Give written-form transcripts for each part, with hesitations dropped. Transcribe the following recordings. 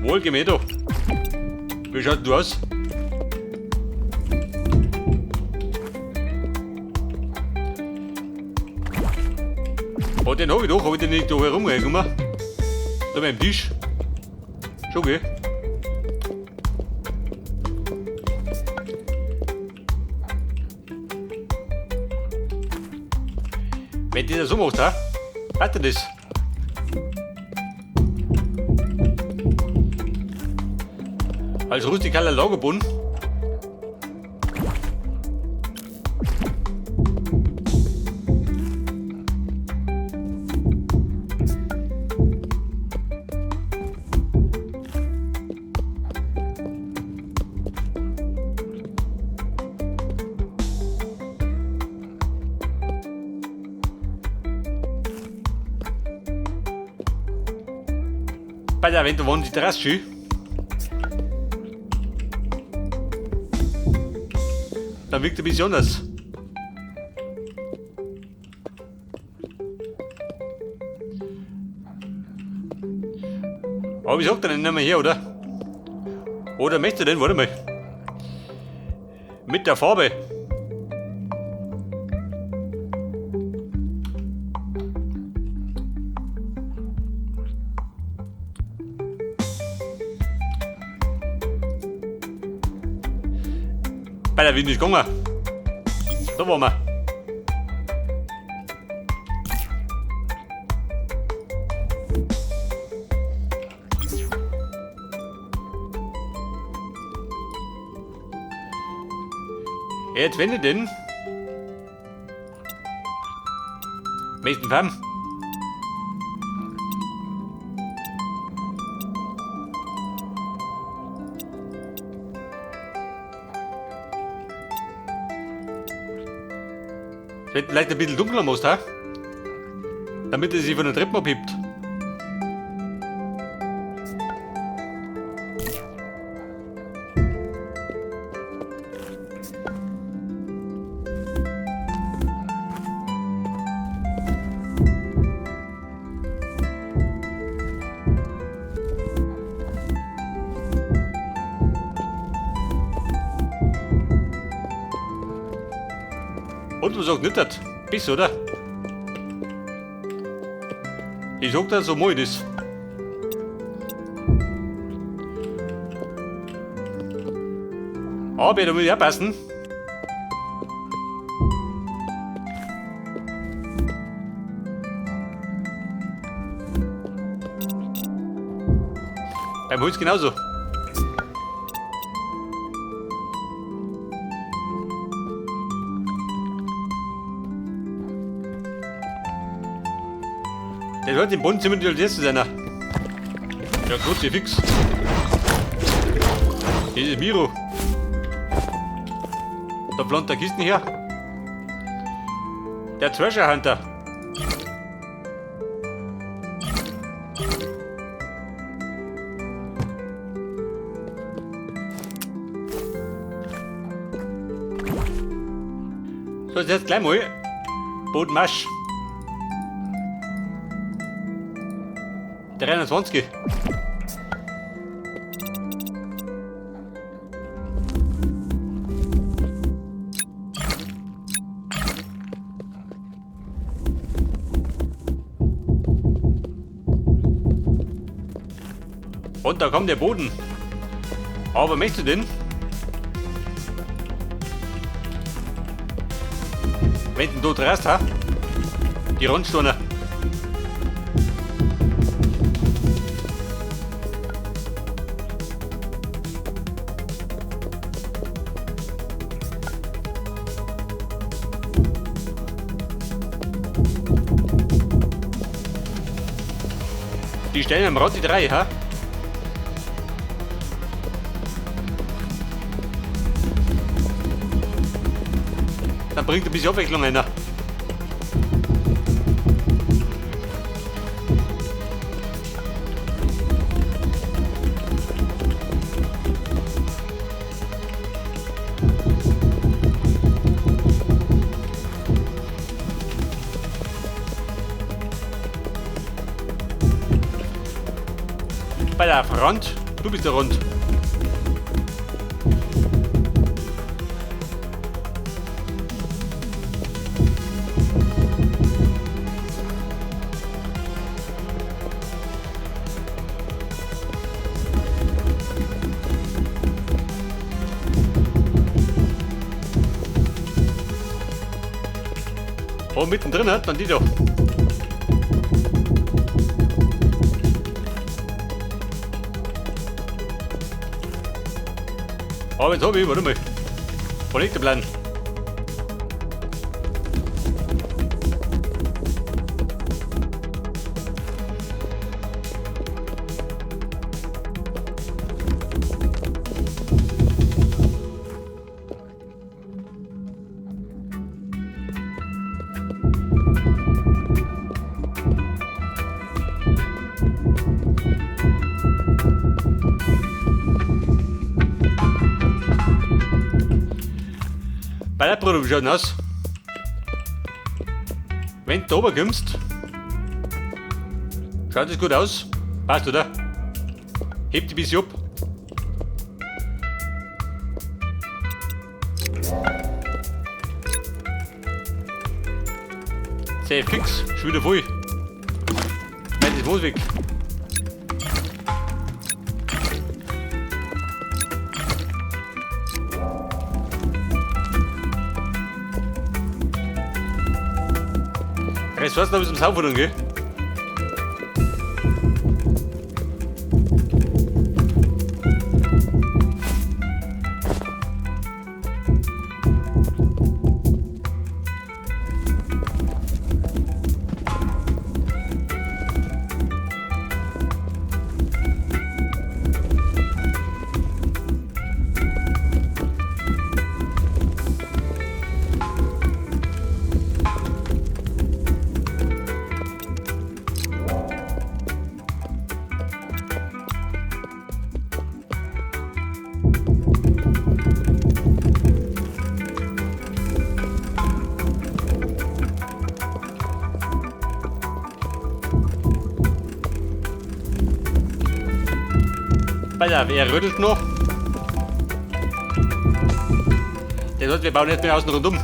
Wohlgemäht. Wie schaut denn du aus? Oh, den hab ich doch, hab ich den nicht da herumgekommen? Da beim Tisch. Schon, gell? Wenn dieser so macht, ha? Hat er das? Als rustikaler Lagerbund. Bei der wenn du wohnt die Terrasse schön. Dann wirkt ein bisschen anders. Aber ich sag dir nicht mehr her, oder? Oder möchtest du denn? Warte mal. Mit der Farbe. Bei der Wind ist gegangen. Da waren wir. Jetzt wenn ich den. Meisten Farben. Wenn du vielleicht ein bisschen dunkler machst, ha? Damit er sich von der Treppe abhebt. Und was sagt nicht das? Bist, oder? Ich sag das so mal das. Aber da muss ich auch passen. Beim Holz genauso. Der hört im Bodenzimmer die als erstes einer. Ja, Kruzifix. Das ist Miro. Da plant der Kisten her. Der Treasure Hunter. So, jetzt gleich mal. Bodenmarsch. 23. Und da kommt der Boden. Aber möchtest du denn? Wenn du da drehst, ha? Die Rundsteine. Die stellen am Rand die drei, ha? Dann bringt ein bisschen Abwechslung einer. Bei der Front. Du bist der Rund. Oh, mittendrin hat man die doch. Oh, jetzt hab ich, warte mal. Wo liegt der Plan? Bei der Bruder, wie schaut denn aus? Wenn du da kommst, schaut das gut aus. Passt, oder? Hebt die bisschen ab. Sehr fix, schon wieder voll. Nein, das muss weg. Ressourcen habe ich zum Saufen, gell? Alter, wer rüttelt noch? Der sollte, wir bauen jetzt mehr außen rundum.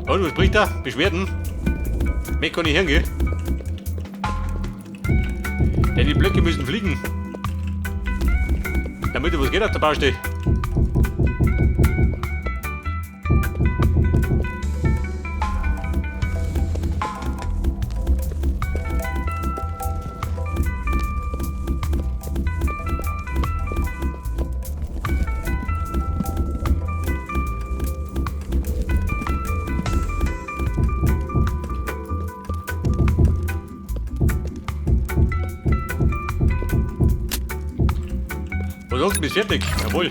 Und was spricht da? Beschwerden? Mehr kann ich hören, gell? Denn die Blöcke müssen fliegen. Damit was geht auf der Baustelle. Was sagst du, bist fertig? Jawohl.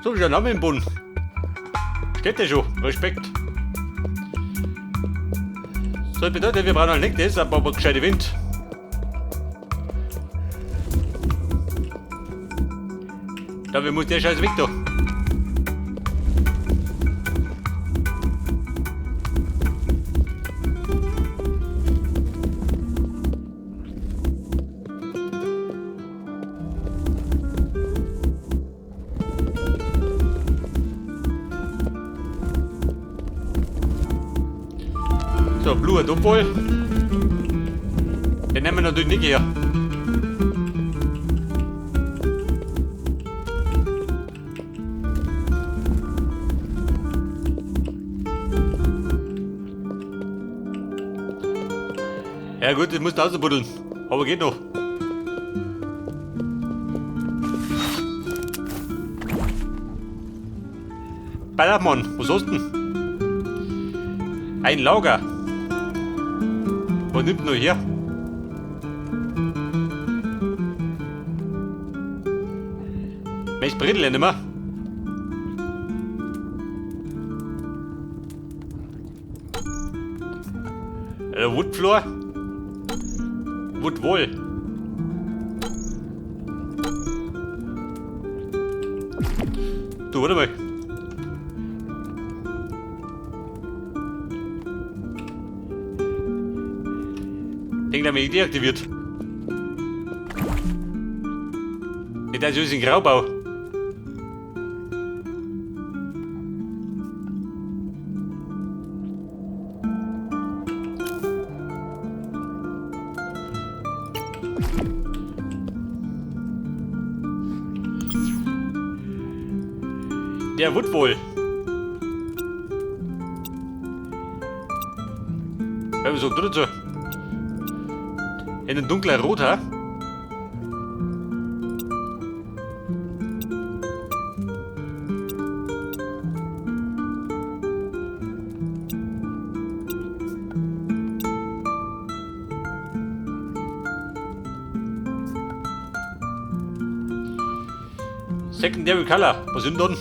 So, schon haben wir im Bund. Steht der schon. Respekt. So, das bedeutet, wir brauchen halt nicht das, aber gescheite Wind. Da, wir muss der Scheiß weg da. So, Blue hat obwohl. Den nehmen wir natürlich nicht her. Ja gut, das musst du ausbuddeln. Aber geht noch. Ballermann, was hast du denn? Ein Lager. Was nimmt noch her? Welch Bredel nicht mehr? Woodfloor? Woodwool. Du, warte mal. Den haben wir deaktiviert. Das ist ein Graubau. Der wird wohl. Ja, so drin so. In ein dunkler Rot, ha? Secondary Color. Was sind denn?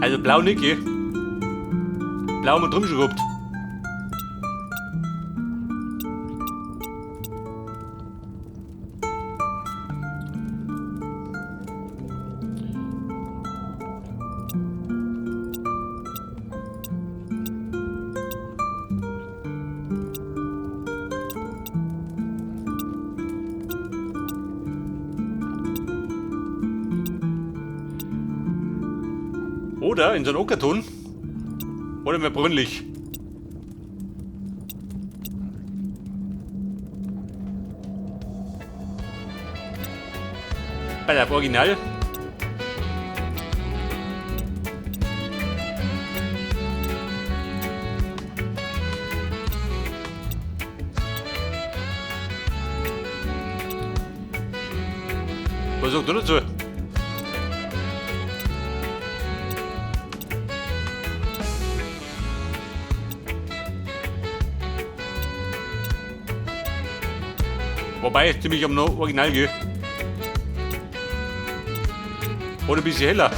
Also blau nicht, gell? Blau haben wir drum schon gehabt. Oder in so einem Ockerton. Oder mehr brünlich. Bei der Original. Was sagt du dazu? Wobei ich ziemlich am Original gehe. Oder ein bisschen heller.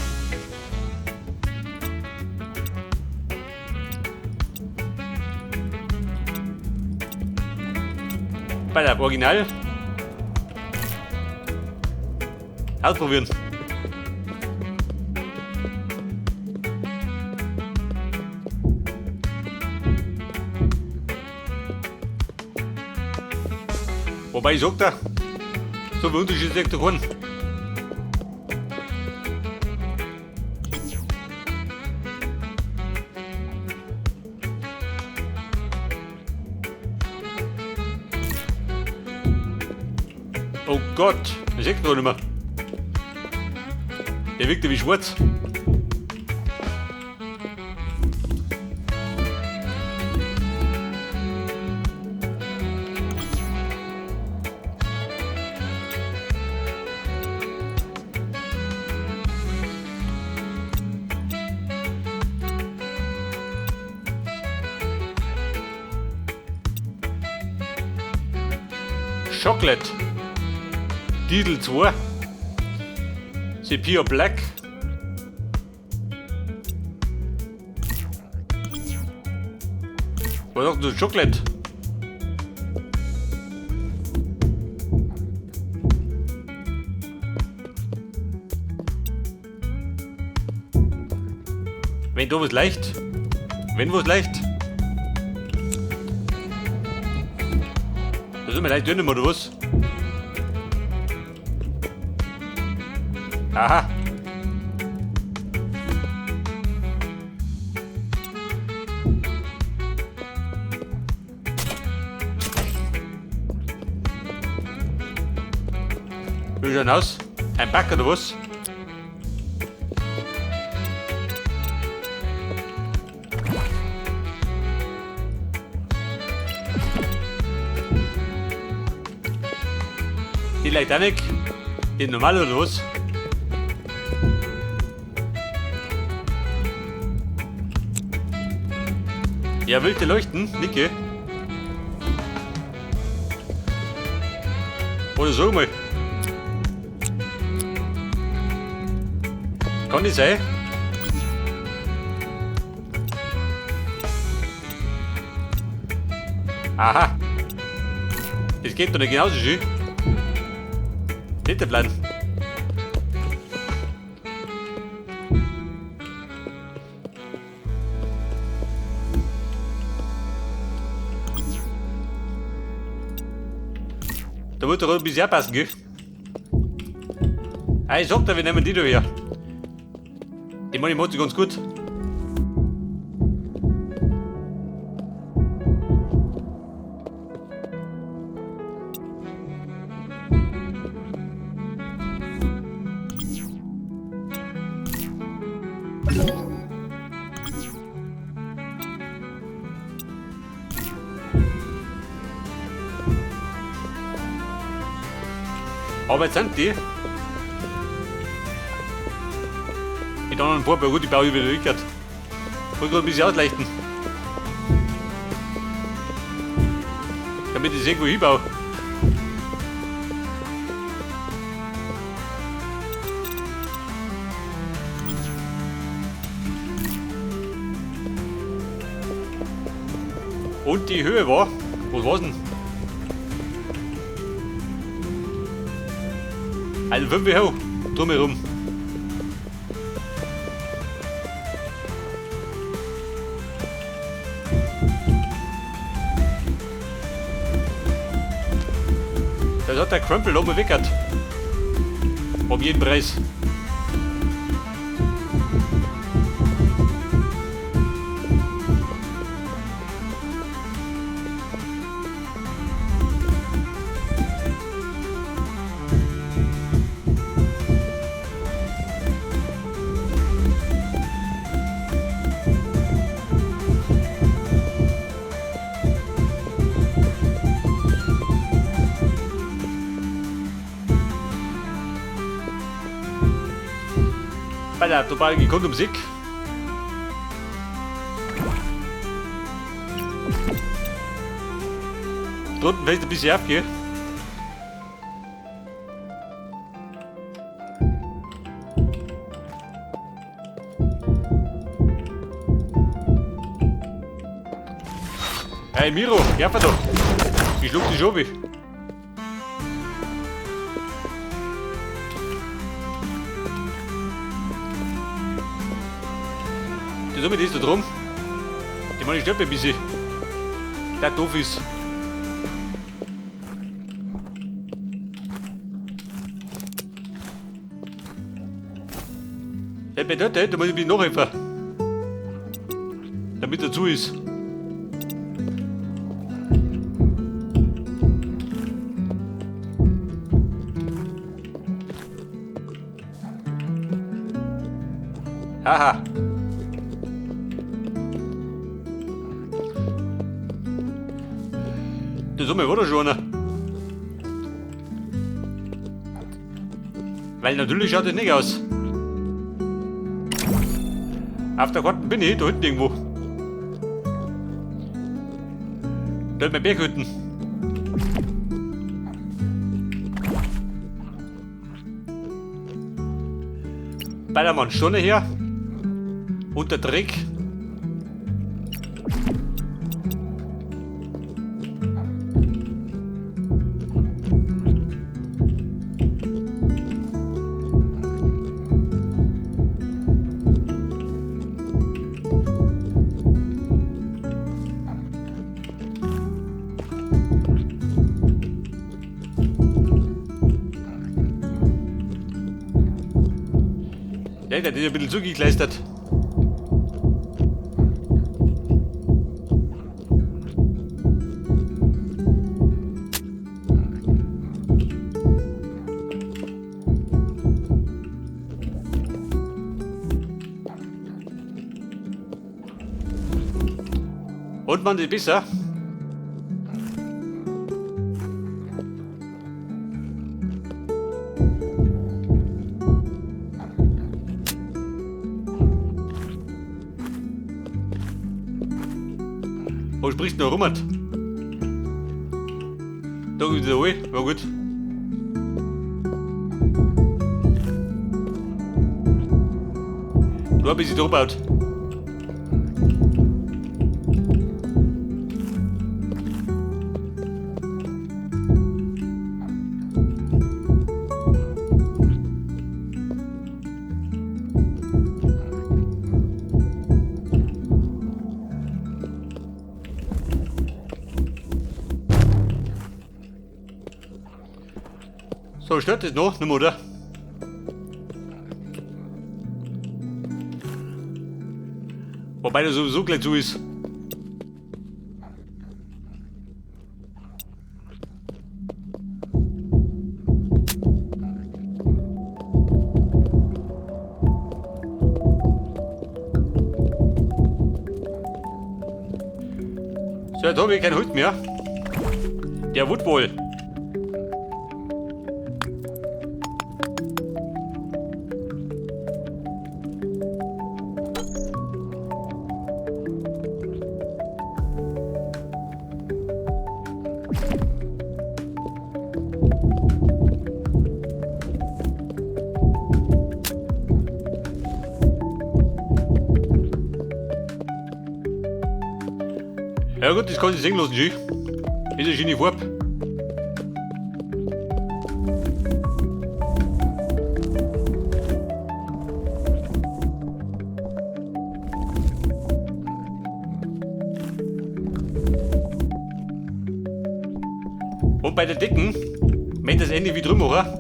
Bei der Original. Ausprobieren. Wobei ich sag da, so viel Unterschied ist da keinen. Oh Gott, das sieht man nicht mehr. Der wirkt ja wie schwarz. Chocolate. Titel 2. Sepia Black. Was sagt du Chocolate? Wenn du was leicht. Wenn was leicht. Das ist mir leicht dünn, oder was? Aha. Wie schaut aus? Ein Back oder was? Die Titanic, die normale oder was? Ja, wilde leuchten, Nicke. Oder so mal. Kann nicht sein. Aha. Das geht doch nicht genauso schön. Nicht der Plan. Da wird doch ein bisschen passen, gell? Ah, ich sag dir, wir nehmen die da her. Die meine ich ganz gut. Aber jetzt sind die. Die anderen paar, gut, die baue ich wieder rückwärts. Wollte gerade ein bisschen ausleichten. Damit ich es irgendwo hinbaue. Und die Höhe war, was war's denn? Also 5 hoch, drumherum. Das hat der Krempel oben weckert. Um jeden Preis. Bei der total gekommen um Sieg. Drunten vielleicht ein bisschen abgehen. Hey Miro, ja doch. Ich schluck dich schon. Die Summe ist da drum. Die meine ich stört ein bisschen. Der doof ist. Der bedeutet, da muss ich mich noch helfen. Damit er zu ist. Haha. Die Summe war doch schon einer. Weil natürlich schaut das nicht aus. Auf der Karte bin ich, da hinten irgendwo. Da ist mein Berghütten. Ballermann Stunde her. Und der Dreck. Der hat ein bisschen zugekleistert. Und man ist besser. Wo sprichst du noch rum? Da wieder rein, war gut. Du hab ich sie gebaut. So, stört das noch? Nicht mehr, oder? Wobei das sowieso gleich zu ist. So, jetzt habe ich kein Holz mehr. Der wird wohl. Ja gut, das kann ich sehen lassen, schön. Ist eine schöne Farbe. Und bei der Dicken, meint das Ende wie drüben, oder?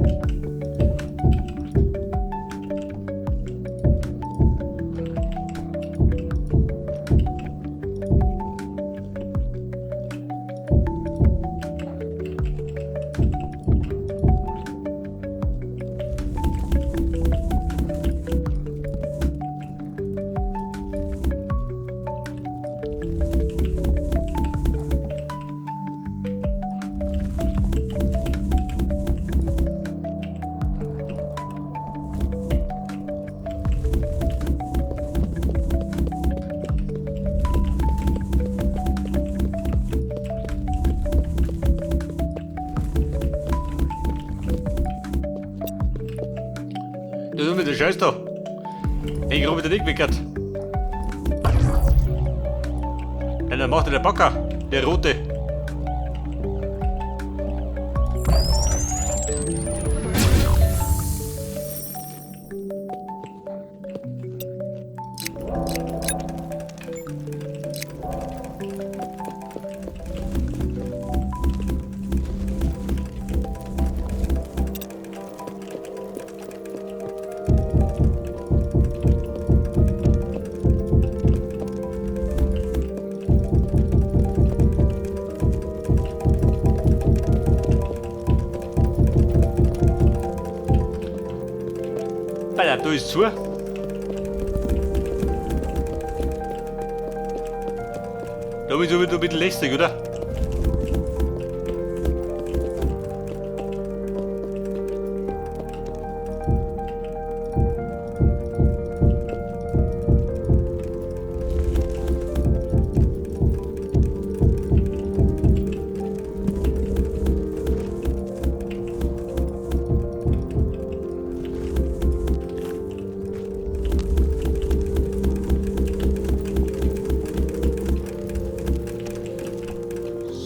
Das ist mit der Scheiß da. Den hab ich wieder nicht geweckert. Ja, dann macht er der Backer, der Rote. Da ist zu. Da bin ich wieder ein bisschen lästig, oder?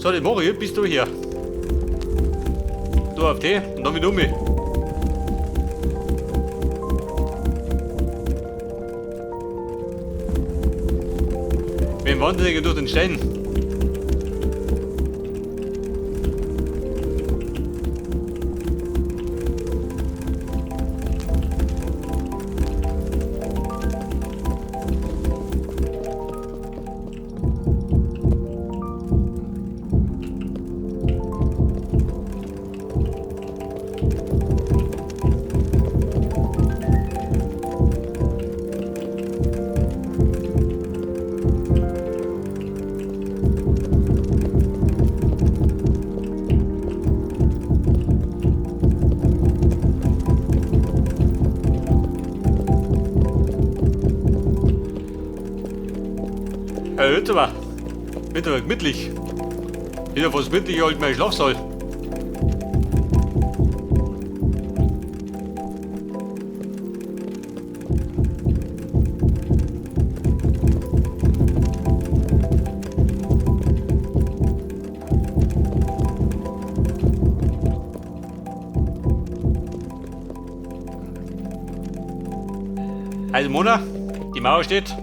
So, den mache ich bis da her. Da auf die und dann wieder um mich. Wir wandern durch den Stein. Wird aber. Wird aber gemütlich. Wieder was gemütlich halt mein Schlafsaal. Also Mona, die Mauer steht.